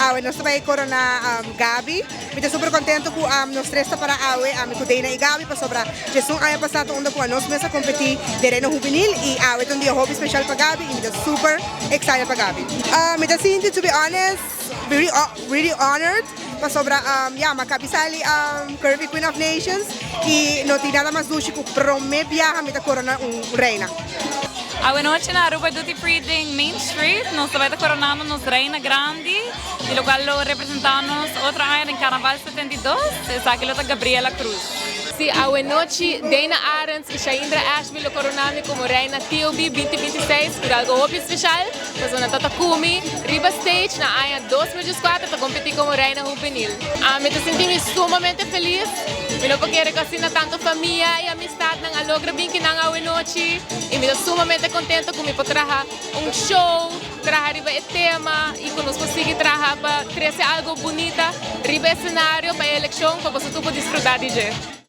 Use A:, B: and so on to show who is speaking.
A: Awe nos ta bay corona Gabi. Mi ta super contento cu nos tres ta para awe, ami cu Dana y Gabi, pasobra djesun aña pasa ta unda cu anos mes a competi den Reina Hubenil y awe ta un dia hopi special pa Gabi y mi ta super excited pa Gabi. Mi ta sinti, to be honest, really really honored pasobra ya mi a cabi sali Curvy Queen of Nations y no tin nada mas dushi cu prome biaha mi ta corona un reina.
B: Awe nochi na Aruba Duty Free den Main Street nos ta bai ta coronando nos reina grandi di locual lo representa nos otro aña den Carnaval 72, esaki lo ta Gabriela Cruz.
C: Si, awe nochi Dana Arends y Shaindra Ashby lo corona mi como reina TOB 2026, cu ta algo hopi special, pasobra nan ta ta cu mi riba stage na aña 2014 ta competi como reina juvenil. Ami ta sinti mi sumamente feliz, mi no por kere cu asina tanto famia y amistadnan a logra bin kinan awe nochi y mi ta sumamente contento cu mi por traha un show, traha riba e tema y cu nos por sigui traha pa trece algo bunita riba escenario pa e eleccion pa boso tur por disfruta di dje.